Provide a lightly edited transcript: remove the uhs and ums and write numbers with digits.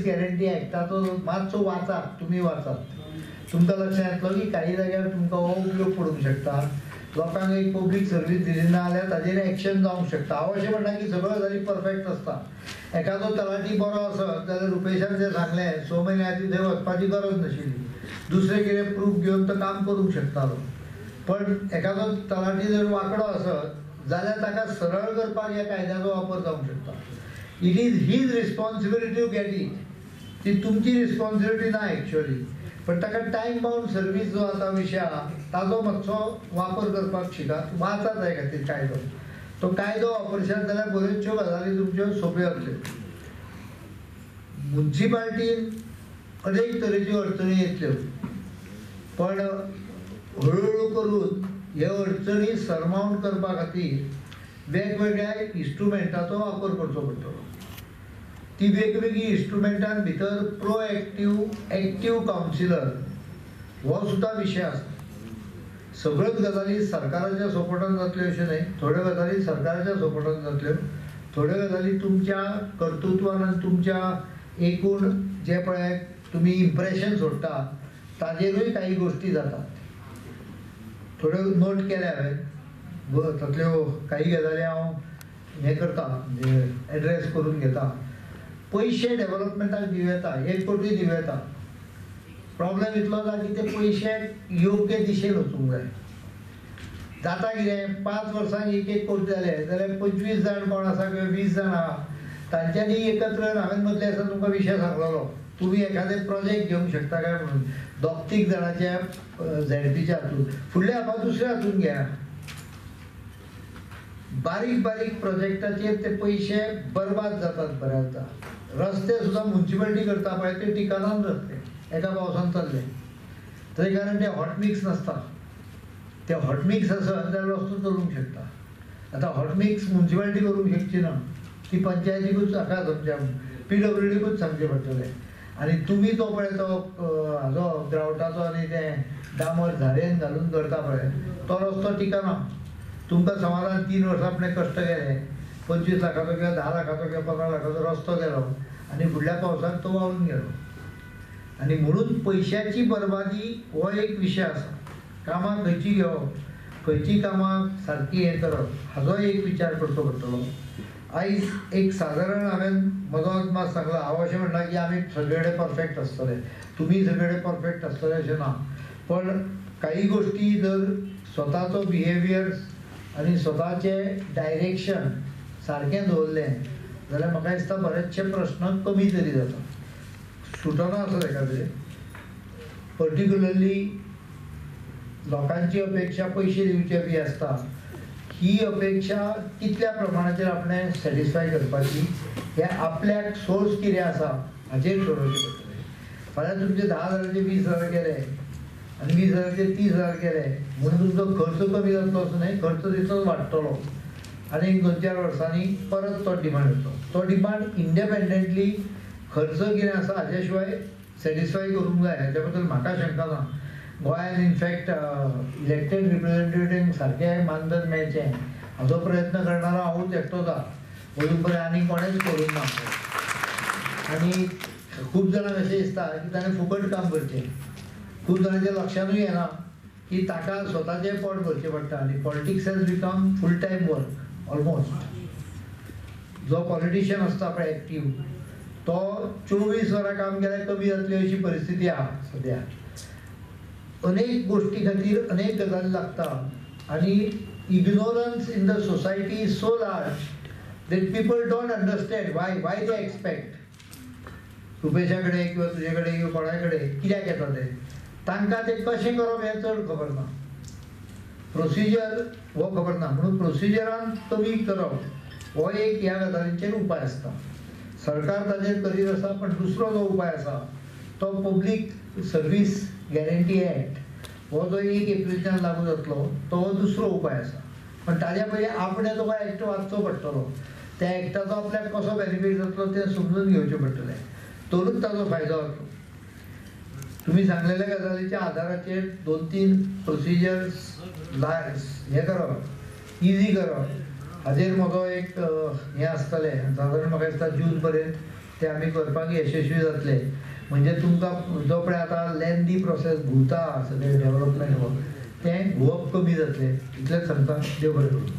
Service guarantee ॲक्टाचो मातसो वाचात, तुमी वाचात, तुमकां लक्षांत येतलो की काही जाग्यार तुमकां हो उपयोग पडूंक शकता. लोकांक एक पब्लीक सर्वीस दिली ना जाल्यार ताजेर एक्शन जावंक शकता. हांव अशें म्हणना की सगळ्यो गजाली परफेक्ट आसता. एखादो तलाठी बरो आसत जाल्यार रुपेशान जें सांगलें 6 म्हयन्या खातीर थंय वचपाची गरज नाशिल्ली, दुसरें कितें प्रूफ घेवन तो काम करूंक शकतालो. पण एखादो तलाठी जर वांकडो आसत जाल्यार ताका सरळ करपाक ह्या कायद्याचो वापर जावंक शकता. It is his responsibility to get it. ती तुमची रिस्पॉन्सिबिलिटी ना एक्चुअली, पण ताका टायम बाउंड सर्वीस जो आतां विशय आहा ताजो मातसो वापर करपाक शिकात, वाचात जाय खातीर कायदो. तो कायदो वापरशात जाल्यार बऱ्योचश्यो गजाली तुमच्यो सोंप्यो जातल्यो. मुन्सिपाल्टीन अनेक तरेच्यो अडचणी येतल्यो, पण हळूहळू करून ह्यो अडचणी सरमाउंट करपा खातीर वेगवेगळ्या इन्स्ट्रुमेंटाचो वापर करचो पडटलो. ती वेगवेगळी इन्स्ट्रुमेंटां भितर प्रोएक्टीव एक्टीव कावन्सिलर हो सुद्दां विशय आसा. सगळ्योच गजाली सरकाराच्या सपोर्टान जातल्यो अशें न्हय, थोड्यो गजाली सरकाराच्या सपोर्टान जातल्यो, थोड्यो गजाली तुमच्या कर्तृत्वान आनी तुमच्या एकूण जें पळय तुमी इम्प्रेशन सोडटा ताजेरूय काही गोश्टी जातात. थोड्यो नोट केल्या हांवें, तातल्यो काही गजाली हांव हें करता, म्हणजे एड्रेस करून घेता. पयशे डेवलपमेंटाक दिवं येता, 1 कोटी दिवं येता. प्रॉब्लेम इतलो जा की ते पयशे योग्य दिशेन वचूंक जाय. जाता कितें, 5 वर्सांक 1-1 कोटी जाले जाल्यार 25 जाण कोण आसा किंवा 20 जाण आहा तांच्यांनी एकत्र, हांवें मदले आसा तुमकां विशय सांगलेलो, तुमी एखादें प्रोजेक्ट घेवंक शकता काय म्हणून 2-3 जाणांच्या झेडपीच्या हातून, फुडल्या हापा दुसऱ्या हातून घेया. बारीक बारीक प्रोजेक्टाचेर ते पयशे बरबाद जातात बऱ्याचदा. रस्ते सुद्दां मुन्सिपाल्टी करता पळय ते टिकाणान रस्ते एका पावसान चल्ले, तरी कारण ते हॉट मिक्स नासता. ते हॉट मिक्स आसत जाल्यार रस्तो चलूंक शकता. आतां हॉट मिक्स मुन्सिपाल्टी करूंक शकची ना, ती पंचायतीकूच हाका समच्या पीडब्ल्यूडीकूच सांगचें पडटलें. आनी तुमी तो पळय तो हाजो ग्रावटाचो आनी तें डांबर झारेन घालून करता पळय तो रस्तो टिकना. तुमकां समाजान 3 वर्सां आपणे कश्ट केले, 25 लाखाचो किंवा 10 लाखाचो किंवा 15 लाखाचो रस्तो केलो आनी फुडल्या पावसाक तो व्हांवून गेलो. आनी म्हणून पयशाची बरबादी हो एक विशय आसा. कामां खंयची घेवप, खंयची कामां सारकी हें करप हाजो एक विचार करचो पडटलो. आयज एक सादारण हांवें म्हजो अदमास सांगला. हांव अशें म्हणना की आमी सगळे कडेन परफेक्ट आसतले, तुमी सगळे कडेन परफेक्ट आसतले अशें ना, पण काही गोश्टी जर स्वताचो बिहेवियर आनी स्वताचें डायरेक्शन सारकें दवरलें जाल्यार म्हाका दिसता बरेचशे प्रश्न कमी तरी जाता, सुटना आसत एखाद्रे. पर्टिक्युलरली लोकांची अपेक्षा पयशे दिवचे बी आसता, ही अपेक्षा कितल्या प्रमाणाचेर आपणें सॅटिस्फाय करपाची हें आपल्याक सोर्स कितें आसा हाचेर थारोवचें पडटलें. फाल्यां तुमचे 10 हजाराचे 20,000 केले आनी 20 हजाराचे 30,000 केले म्हणून तुमचो खर्च कमी जातलो असो न्हय, खर्च तितलोच वाडटलो आनी 2-4 वर्सांनी परत तो डिमांड येतलो. तो डिमांड इंडिपेंडंटली खर्च कितें आसा हाच्या शिवाय सॅटिस्फाय करूंक जाय हाच्या बद्दल म्हाका शंका ना. गोंयान इनफॅक्ट इलेक्टेड रिप्रेझेंटेटिव्ह सारकें मानधन मेळचें हाचो प्रयत्न करणारो हांवूच एकटोच आहा, अजून पर्यंत आनी कोणेंच करूंक ना. आनी खूब जाणांक अशें दिसता की ताणें फुकट काम करचें, खूब जाणांच्या लक्षानूय येना की ताका स्वताचें पोट भरचें पडटा. आनी politics has become full time work almost. जो पॉलिटिशियन आसता पळय एक्टीव तो 24 वरां काम केल्यार कमी जातली अशी परिस्थिती आहा सद्या. अनेक गोश्टी खातीर अनेक गजाली लागता आनी ignorance in the society is so large that people don't understand why they expect. रुपेशा कडेन किंवा तुजे कडेन किंवा कोणा कडेन कित्याक येता तें, तांकां तें कशें करप हें चड खबर ना, प्रोसिजर हो खबर ना. म्हणून प्रोसिजरान कमी करप हो एक ह्या गजालींचेर उपाय आसता. सरकार ताजेर करीत आसा, पण दुसरो जो उपाय आसा तो पब्लीक सर्वीस गॅरंटी ॲक्ट हो जो 1 एप्रिलच्यान लागू जातलो तो हो दुसरो उपाय आसा. पण ताज्या पयलीं आपणें तो एक्ट वाचचो पडटलो, त्या एक्टाचो आपल्याक कसो बेनिफीट जातलो तें समजून घेवचें पडटलें, तरूच ताजो फायदो जातलो. तुमी सांगलेल्या गजालीच्या आदाराचेर 2-3 प्रोसिजर्स हें करप, इजी करप हाजेर म्हजो एक हें आसतलें. सादारण म्हाका दिसता जून पर्यंत ते आमी करपाक यशस्वी जातले. म्हणजे तुमकां जो पळय आतां लेंदी प्रोसेस घुंवता सगळें डेवलपमेंट वर्क, तें घुंवप कमी जातलें. इतलेंच सांगता. देव बरें करूं.